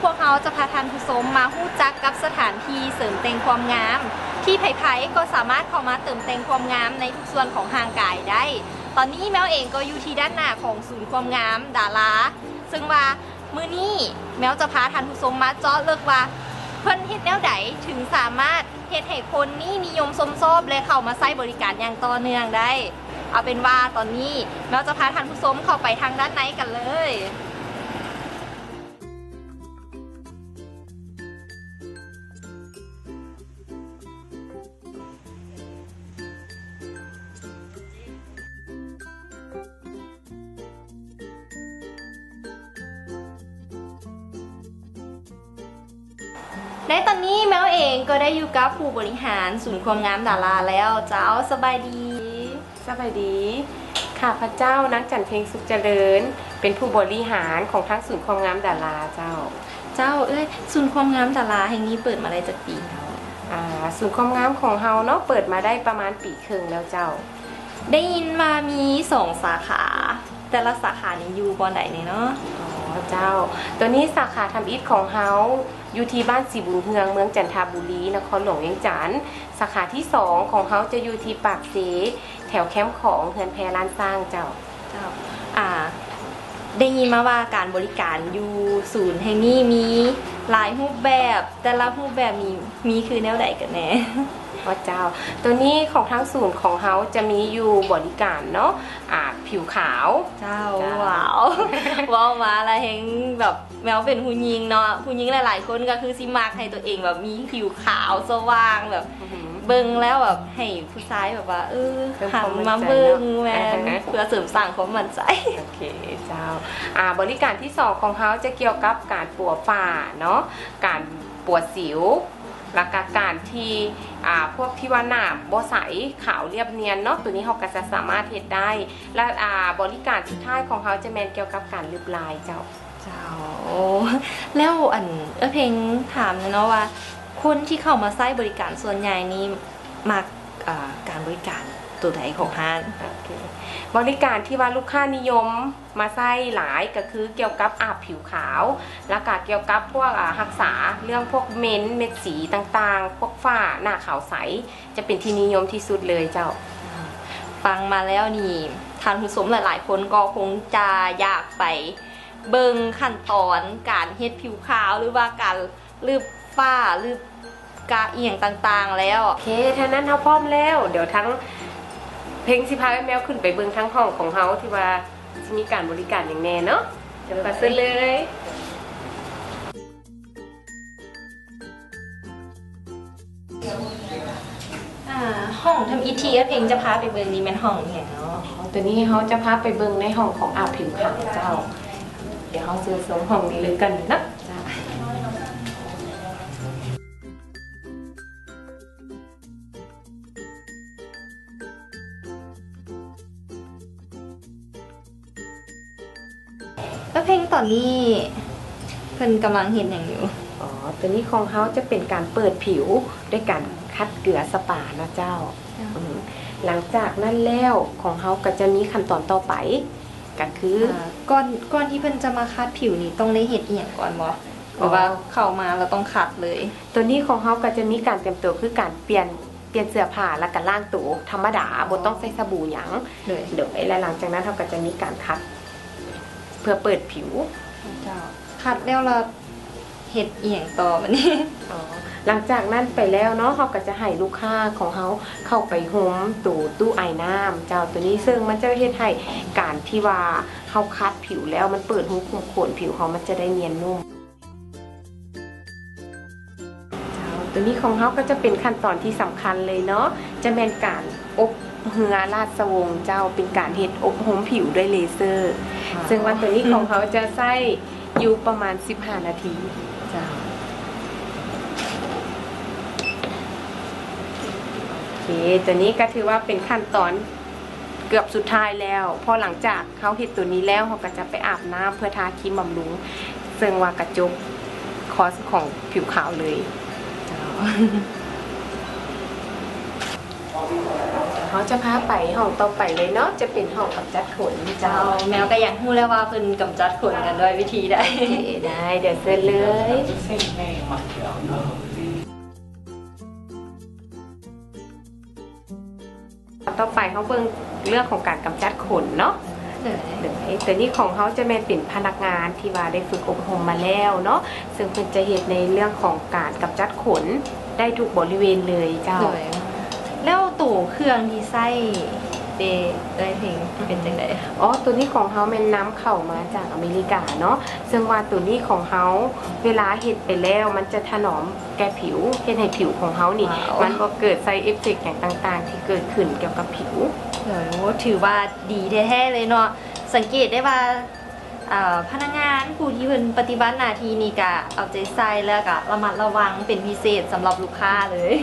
ພວກເຮົາຈະພາທ່ານຜູ້ຊົມມາຮູ້ຈັກກັບສະຖານທີ່ເສີມແຕ່ງຄວາມງາມ ທີ່ໃຜໆກໍສາມາດເຂົ້າມາເຕີມແຕ່ງຄວາມງາມໃນທຸກສ່ວນຂອງຮ່າງກາຍໄດ້. ຕອນນີ້ແມວເອງກໍຢູ່ທີ່ດ້ານໜ້າຂອງສູນຄວາມງາມດາລາ ເຊິ່ງວ່າ ມື້ນີ້ແມວຈະພາທ່ານຜູ້ຊົມມາເຈາະເລິກວ່າ ເພິ່ນເຮັດແນວໃດເຖິງສາມາດເຮັດໃຫ້ຄົນນີ້ນິຍົມຊົມຊອບ ແລະ ເຂົ້າມາໃຊ້ບໍລິການຢ່າງຕໍ່ເນື່ອງໄດ້. ເອົາເປັນວ່າຕອນນີ້ແມວຈະພາທ່ານຜູ້ຊົມເຂົ້າໄປທາງດ້ານໃນກັນເລີຍ. ໃນຕອນນີ້ແມວເອງກໍໄດ້ຢູ່ກັບຜູ້ບໍລິຫານສູນຄວາມງາມດາລາແລ້ວ. ເຈົ້າ, ສະບາຍດີ. ສະບາຍດີ. ຂ້າພະເຈົ້າ ນາງຈັນເພັງ ສຸກຈະເລີນ ເປັນຜູ້ບໍລິຫານຂອງທາງສູນຄວາມງາມດາລາເຈົ້າ. ເຈົ້າ, ເອື້ອຍ, ສູນຄວາມງາມດາລາແຫ່ງນີ້ເປີດມາໄດ້ຈັກປີແລ້ວ? ອ່າ, ສູນຄວາມງາມຂອງເຮົາເນາະ ເປີດມາໄດ້ປະມານປີເຄິ່ງແລ້ວເຈົ້າ. ໄດ້ຍິນວ່າມີສອງສາຂາ, ແຕ່ລະສາຂານີ້ຢູ່ບ່ອນໃດແດ່ເນາະ? ອໍ ເຈົ້າ, ໂຕນີ້ສາຂາທຳອິດຂອງເຮົາຢູ່ທີ່ບ້ານສີບຸນເຮືອງ ເມືອງຈັນທະບູລີ ນະຄອນຫຼວງວຽງຈັນ. ສາຂາທີສອງຂອງເຮົາຈະຢູ່ທີ່ປາກເຊ ແຖວແຄມຂອງ ເຮືອນແພລ້ານຊ້າງເຈົ້າ. ເຈົ້າ, ອ່າ, ໄດ້ຍິນມາວ່າການບໍລິການຢູ່ສູນແຫ່ງນີ້ມີຫຼາຍຮູບແບບ, ແຕ່ລະຮູບແບບນີ້ມີຄືແນວໃດກັນແດ່? ອໍ ເຈົ້າ, ໂຕນີ້ຂອງທາງສູນຂອງເຮົາຈະມີຢູ່ບໍລິການເນາະ, ອ່າ, ຜິວຂາວ. ເຈົ້າ, ເຈົ້າ. ວ້າວ, ເວົ້າມາລະແຮງແບບ ແມວເປັນຜູ້ຍິງເນາະ, ຜູ້ຍິງຫຼາຍໆຄົນກໍຄືຊິມັກໃຫ້ຕົວເອງແບບມີຜິວຂາວສະຫວ່າງ ແບບ ອືຮຶ ເບິ່ງແລ້ວແບບໃຫ້ຜູ້ຊາຍແບບວ່າ ເອີ ເພີ່ມຄວາມໝັ້ນໃຈເນາະ. ແມ່ນ, ເພື່ອເສີມສ້າງຄວາມໝັ້ນໃຈ. ໂອເຄເຈົ້າ. ອ່າ, ບໍລິການທີສອງຂອງເຮົາຈະກ່ຽວກັບການປົວຝ້າເນາະ, ການປົວສິວ, ແລ້ວກະການທີ່ ອ່າ, ພວກທີ່ວ່າໜ້າບໍ່ໃສ, ຂາວລຽບນຽນເນາະ, ໂຕນີ້ເຮົາກໍຈະສາມາດເຮັດໄດ້. ແລະ ອ່າ, ບໍລິການສຸດທ້າຍຂອງເຮົາຈະແມ່ນກ່ຽວກັບການລຶບລາຍເຈົ້າ. ເຈົ້າ, ແລ້ວ ອັນ ເອື້ອຍເພັງຖາມແດ່ເນາະວ່າ ຄົນທີ່ເຂົ້າມາໃຊ້ບໍລິການສ່ວນໃຫຍ່ນີ້ມັກ ເອີ ການບໍລິການໂຕໃດຂອງຮ້ານ? ໂອເຄ, ບໍລິການທີ່ວ່າລູກຄ້ານິຍົມມາໃຊ້ຫຼາຍກໍຄືກ່ຽວກັບອາບຜິວຂາວ ແລ້ວກະກ່ຽວກັບພວກ ອາ ຮັກສາເລື່ອງພວກເມັນ ເມັດສີຕ່າງໆ, ພວກຝ້າ ໜ້າຂາວໃສ ຈະເປັນທີ່ນິຍົມທີ່ສຸດເລີຍເຈົ້າ. ຟັງມາແລ້ວນີ້ ທ່ານຜູ້ຊົມຫຼາຍໆຄົນກໍຄົງຈະຢາກໄປ ເບິ່ງຂັ້ນຕອນການເຮັດຜິວຂາວ ຫຼືວ່າການລຶບຝ້າ ລຶບກະອີ່ຫຍັງຕ່າງໆແລ້ວ. ໂອເຄ, ຖ້ານັ້ນເຮົາພ້ອມແລ້ວ, ດຽວທາງເພັງຊິພາແມ່ແມວຂຶ້ນໄປເບິ່ງທາງຫ້ອງຂອງເຮົາ ທີ່ວ່າຊິມີການບໍລິການຫຍັງແດ່ເນາະ. ດຽວກໍເຊີນເລີຍ. ອ່າ, ຫ້ອງທຳອິດທີ່ເອື້ອຍເພັງຈະພາໄປເບິ່ງນີ້ແມ່ນຫ້ອງອີ່ຫຍັງເນາະ? ອໍ, ໂຕນີ້ເຮົາຈະພາໄປເບິ່ງໃນຫ້ອງຂອງອາບຜິວຂາວເຈົ້າ. ດຽວເຮົາເຊີນຊົມຫ້ອງນີ້ເລີຍກັນເນາະ. ເຈົ້າ. ເອື້ອຍເພັງ ຕອນນີ້ເພິ່ນກຳລັງເຮັດຫຍັງຢູ່? ອໍ, ໂຕນີ້ຂອງເຮົາຈະເປັນການເປີດຜິວດ້ວຍການຂັດເກືອສະປານະເຈົ້າ. ເຈົ້າ. ອືມ, ຫຼັງຈາກນັ້ນແລ້ວຂອງເຮົາກໍຈະມີຂັ້ນຕອນຕໍ່ໄປ ກໍຄື ອ່າ, ກ່ອນ, ກ່ອນທີ່ເພິ່ນຈະມາຂັດຜິວນີ້ ຕ້ອງໄດ້ເຮັດອີ່ຫຍັງກ່ອນບໍ່? ຫຼືວ່າ ອໍ, ເຂົ້າມາແລ້ວຕ້ອງຂັດເລີຍ? ໂຕນີ້ຂອງເຮົາກໍຈະມີການຕຽມຕົວ ຄືການປ່ຽນ ປ່ຽນເສື້ອຜ້າ ແລ້ວກໍລ້າງໂຕທຳມະດາ, ອໍ, ບໍ່ຕ້ອງໃຊ້ສະບູຫຍັງ. ໂດຍ. ໂດຍ, ແລະ ຫຼັງຈາກນັ້ນເຮົາກໍຈະມີການຂັດເພື່ອເປີດຜິວ. ເຈົ້າ. ຂັດແລ້ວລະເຮັດອີ່ຫຍັງຕໍ່ບາດນີ້? ອໍ, ຫຼັງຈາກນັ້ນໄປແລ້ວເນາະ, ເຮົາກໍຈະໃຫ້ລູກຄ້າຂອງເຮົາເຂົ້າໄປໂຮມໂຕຕູ້ອາຍນ້ຳເຈົ້າ, ໂຕນີ້ເຊິ່ງມັນຈະເຮັດໃຫ້ການທີ່ວ່າເຮົາຂັດຜິວແລ້ວ ມັນເປີດຮູຂຸມຂົນ, ຜິວເຮົາມັນຈະໄດ້ນຽນນຸ້ມ. ເຈົ້າ, ໂຕນີ້ຂອງເຮົາກໍຈະເປັນຂັ້ນຕອນທີ່ສຳຄັນເລີຍເນາະ, ຈະແມ່ນການອົບເຮືອລາຊະວົງເຈົ້າ, ເປັນການເຮັດອົບຮົມຜິວດ້ວຍເລເຊີ, ອໍ, ເຊິ່ງວ່າໂຕນີ້ຂອງເຮົາຈະໃຊ້ຢູ່ປະມານສິບຫ້ານາທີ. ເຈົ້າ. ໂອເຄ, ໂຕນີ້ກໍຖືວ່າເປັນຂັ້ນຕອນເກືອບສຸດທ້າຍແລ້ວ, ເພາະຫຼັງຈາກ ເຮົາເຮັດໂຕນີ້ແລ້ວ ເຮົາກໍຈະໄປອາບນ້ຳເພື່ອທາຄຣີມບຳລຸງ, ເຊິ່ງວ່າກະຈົບຄອສຂອງຜິວຂາວເລີຍ. ເຈົ້າ. ເຮົາຈະພາໄປຫ້ອງຕໍ່ໄປເລີຍເນາະ ຈະເປັນຫ້ອງກຳຈັດຂົນເຈົ້າ. ເຈົ້າ ແມວກໍຢາກຮູ້ແລ້ວວ່າເພິ່ນກຳຈັດຂົນກັນດ້ວຍວິທີໃດ. ໂອເຄ ໄດ້ ດຽວເຊີນເລີຍ. ຕໍ່ໄປເຮົາເບິ່ງເລື່ອງຂອງການກຳຈັດຂົນເນາະ. ໂດຍ ໂດຍ ຕົວນີ້ຂອງເຮົາຈະແມ່ນເປັນພະນັກງານທີ່ວ່າໄດ້ຝຶກອົບຮົມມາແລ້ວເນາະ ເຊິ່ງເພິ່ນຈະເຮັດໃນເລື່ອງຂອງການກຳຈັດຂົນໄດ້ທຸກບໍລິເວນເລີຍເຈົ້າ. ໂດຍ ແລ້ວໂຕເຄື່ອງທີ່ໃຊ້ເດ ເອື້ອຍເພັງ ເປັນຈັ່ງໃດ? ອໍ ຕົວນີ້ຂອງເຮົາແມ່ນນຳເຂົ້າມາຈາກອາເມລິກາເນາະ ເຊິ່ງວ່າຕົວນີ້ຂອງເຮົາເວລາເຮັດໄປແລ້ວ ມັນຈະຖະໜອມ ແກ່ຜິວ ເຮັດໃຫ້ຜິວຂອງເຮົານີ້ ວ້າວ ມັນບໍ່ເກີດໄຊເອັບເຊັກຫຍັງຕ່າງໆ ທີ່ເກີດຂຶ້ນກ່ຽວກັບຜິວ. ໂດຍ ໂອ້ ຖືວ່າດີແທ້ໆເລີຍເນາະ. ສັງເກດໄດ້ວ່າ ອາ ພະນັກງານຜູ້ທີ່ເພິ່ນປະຕິບັດໜ້າທີ່ນີ້ກະເອົາໃຈໃສ່ ແລ້ວກະລະມັດລະວັງເປັນພິເສດສຳລັບລູກຄ້າເລີຍ.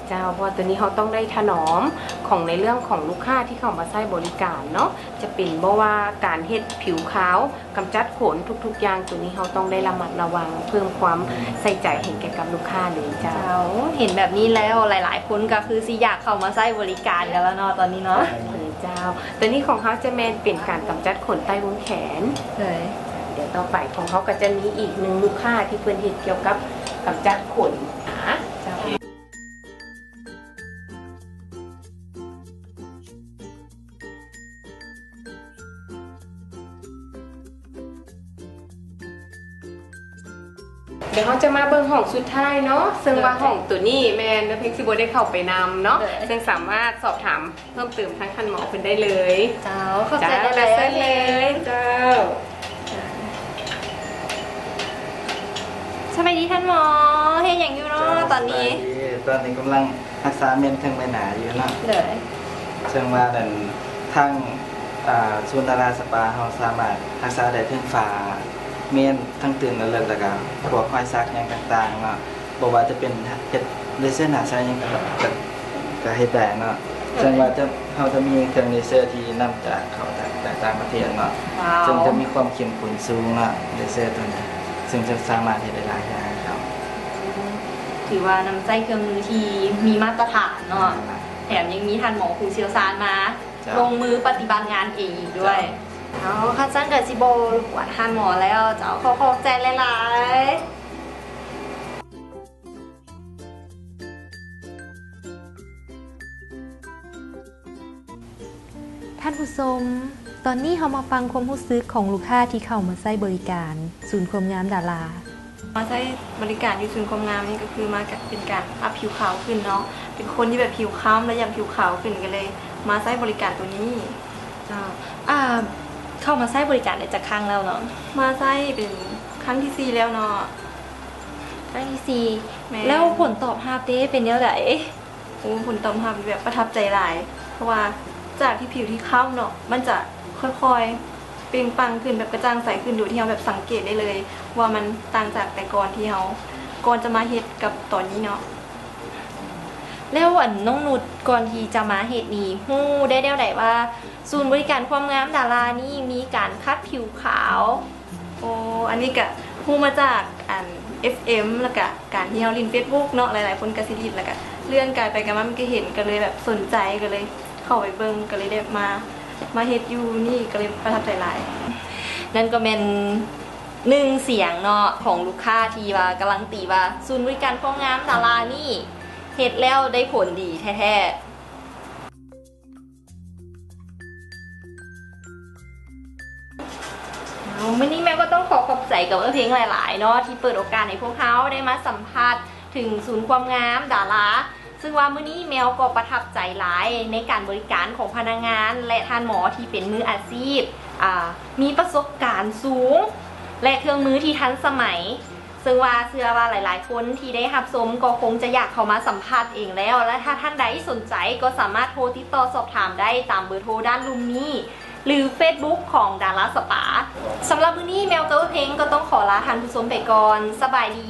ເຈົ້າ ເພາະວ່າຕົວນີ້ເຮົາຕ້ອງໄດ້ຖະໜອມຂອງໃນເລື່ອງຂອງລູກຄ້າທີ່ເຂົ້າມາໃຊ້ບໍລິການເນາະ ຈະເປັນບໍ່ວ່າການເຮັດຜິວຂາວ ກຳຈັດຂົນ ທຸກໆຢ່າງ ໂຕນີ້ເຮົາຕ້ອງໄດ້ລະມັດລະວັງ ເພີ່ມຄວາມໃສ່ໃຈໃຫ້ແກ່ກັບລູກຄ້າເລີຍເຈົ້າ. ເຈົ້າ ເຫັນແບບນີ້ແລ້ວ ຫຼາຍໆຄົນກໍຄືຊິຢາກເຂົ້າມາໃຊ້ບໍລິການກັນແລ້ວເນາະ ຕອນນີ້ເນາະ. ເອີ ເຈົ້າ ໂຕນີ້ຂອງເຮົາຈະແມ່ນເປັນການກຳຈັດຂົນໃຕ້ວົງແຂນ. ໂດຍ ດຽວຕໍ່ໄປຂອງເຮົາກໍຈະມີອີກໜຶ່ງລູກຄ້າທີ່ເພິ່ນເຮັດກ່ຽວກັບກຳຈັດຂົນ. ອາ ເຈົ້າ. ດຽວເຮົາຈະມາເບິ່ງຫ້ອງສຸດທ້າຍເນາະ ເຊິ່ງວ່າຫ້ອງໂຕນີ້ແມ່ນເອື້ອຍເພັງຊິບໍ່ໄດ້ເຂົ້າໄປນຳເນາະ ເຊິ່ງສາມາດສອບຖາມເພີ່ມເຕີມທາງທ່ານໝໍເພິ່ນໄດ້ເລີຍ. ເຈົ້າ ຂອບໃຈຫຼາຍໆເລີຍເຈົ້າ. ສະບາຍດີທ່ານໝໍ ເຮັດຫຍັງຢູ່ເນາະຕອນນີ້? ສະບາຍດີ ຕອນນີ້ກຳລັງຮັກສາເມັນເທິງໃບໜ້າຢູ່ເນາະ. ໂດຍ ເຊິ່ງວ່ານັ້ນ ທາງ ອາ ສູນດາລາສະປາເຮົາສາມາດຮັກສາໄດ້ເທິງຝ້າເມັນ ທັງຕື່ນເລິກ ແລ້ວກະພວກຮອຍສັກຫຍັງຕ່າງໆເນາະ. ບໍ່ວ່າຈະເປັນເຮັດເລເຊີໜ້າໃສຫຍັງກະ ກະ ກະເຮັດໄດ້ເນາະ. ເຊິ່ງວ່າຈະ ເຮົາຈະມີເຄື່ອງເລເຊີທີ່ນຳຈາກເຂົ້າຈາກຕ່າງປະເທດເນາະ ເຊິ່ງຈະມີຄວາມເຂັ້ມຂຸ້ນສູງເນາະ ເລເຊີໂຕນີ້ ເຊິ່ງຈະສາມາດເຮັດໄດ້ຫຼາຍຢ່າງເຈົ້າ. ຖືວ່ານຳໃຊ້ເຄື່ອງມືທີ່ມີມາດຕະຖານເນາະ ແມ່ນລະ ແຖມຍັງມີທ່ານໝໍຜູ້ຊ່ຽວຊານມາ ເຈົ້າ ລົງມືປະຕິບັດງານເອງອີກດ້ວຍ. ເຈົ້າ ເອົາ ຄັນຊັ້ນກະຊິບໍ່ລົບກວນທ່ານໝໍແລ້ວເຈົ້າ ຂໍຂອບໃຈຫຼາຍໆ. ທ່ານຜູ້ຊົມ, ຕອນນີ້ເຮົາມາຟັງຄວາມຮູ້ສຶກຂອງລູກຄ້າທີ່ເຂົ້າມາໃຊ້ບໍລິການສູນຄວາມງາມດາລາ. ມາໃຊ້ບໍລິການຢູ່ສູນຄວາມງາມນີ້ກໍຄືມາກະເປັນການອັບຜິວຂາວຂຶ້ນເນາະ, ເປັນຄົນທີ່ແບບຜິວຄ້ຳ ແລະ ຢາກຜິວຂາວຂຶ້ນ ກໍເລີຍມາໃຊ້ບໍລິການໂຕນີ້. ເຈົ້າ, ອ່າ, ເຂົ້າມາໃຊ້ບໍລິການໄດ້ຈັກຄັ້ງແລ້ວເນາະ? ມາໃຊ້ເປັນຄັ້ງທີສີ່ແລ້ວເນາະ. ຄັ້ງທີສີ່. ແມ່ນ. ແລ້ວຜົນຕອບຮັບເດ ເປັນແນວໃດ? ໂອ້ ຜົນຕອບຮັບແບບປະທັບໃຈຫຼາຍ ເພາະວ່າຈາກທີ່ຜິວທີ່ຄ້ຳເນາະ ມັນຈະຄ່ອຍໆເປັ່ງປັງຂຶ້ນ ແບບກະຈ່າງໃສຂຶ້ນ ໂດຍທີ່ເຮົາແບບສັງເກດໄດ້ເລີຍວ່າມັນຕ່າງຈາກແຕ່ກ່ອນທີ່ເຮົາ ກ່ອນຈະມາເຮັດກັບຕອນນີ້ເນາະ. ແລ້ວ ອັນ ນ້ອງນຸດ ກ່ອນທີ່ຈະມາເຮັດນີ້ ຮູ້ໄດ້ແນວໃດວ່າສູນບໍລິການຄວາມງາມດາລານີ້ມີການຄັດຜິວຂາວ? ໂອ້ ອັນນີ້ກະຮູ້ມາຈາກ ອັນ ເອັຟເອັມ ແລ້ວກະການທີ່ເຮົາຫຼິ້ນເຟສບຸກເນາະ ຫຼາຍໆຄົນກະຊິຫຼິ້ນ ແລ້ວກະເລື່ອນກາຍໄປກາຍມາມັນກະເຫັນ ກະເລີຍແບບສົນໃຈ ກະເລີຍເຂົ້າໄປເບິ່ງ ກະເລີຍໄດ້ມາ ມາເຮັດຢູ່ນີ້ ກະເລີຍປະທັບໃຈຫຼາຍ. ນັ້ນກໍແມ່ນໜຶ່ງສຽງເນາະ ຂອງລູກຄ້າທີ່ວ່າກາລັນຕີວ່າສູນບໍລິການຄວາມງາມດາລານີ້ເຮັດແລ້ວໄດ້ຜົນດີແທ້ໆ. ເອົາ ມື້ນີ້ແມວກໍຕ້ອງຂໍຂອບໃຈກັບເອື້ອຍເພັງຫຼາຍໆເນາະ ທີ່ເປີດໂອກາດໃຫ້ພວກເຮົາໄດ້ມາສຳພາດເຖິງສູນຄວາມງາມດາລາ, ເຊິ່ງວ່າມື້ນີ້ແມວກໍປະທັບໃຈຫຼາຍໃນການບໍລິການຂອງພະນັກງານ ແລະ ທ່ານໝໍທີ່ເປັນມືອາຊີບ, ອາ, ມີປະສົບການສູງ ແລະ ເຄື່ອງມືທີ່ທັນສະໄໝ. ເຊິ່ງວ່າເຊື່ອວ່າຫຼາຍໆຄົນທີ່ໄດ້ຮັບຊົມກໍຄົງຈະຢາກເຂົ້າມາສຳພາດເອງແລ້ວ ແລະ ຖ້າທ່ານໃດສົນໃຈກໍສາມາດໂທຕິດຕໍ່ສອບຖາມໄດ້ຕາມເບີໂທດ້ານລຸ່ມນີ້ ຫຼື ເຟສບຸກຂອງດາລາສະປາ. ສຳລັບມື້ນີ້ແມວກັບເອື້ອຍເພັງກໍຕ້ອງຂໍລາທ່ານຜູ້ຊົມໄປກ່ອນ. ສະບາຍດີ.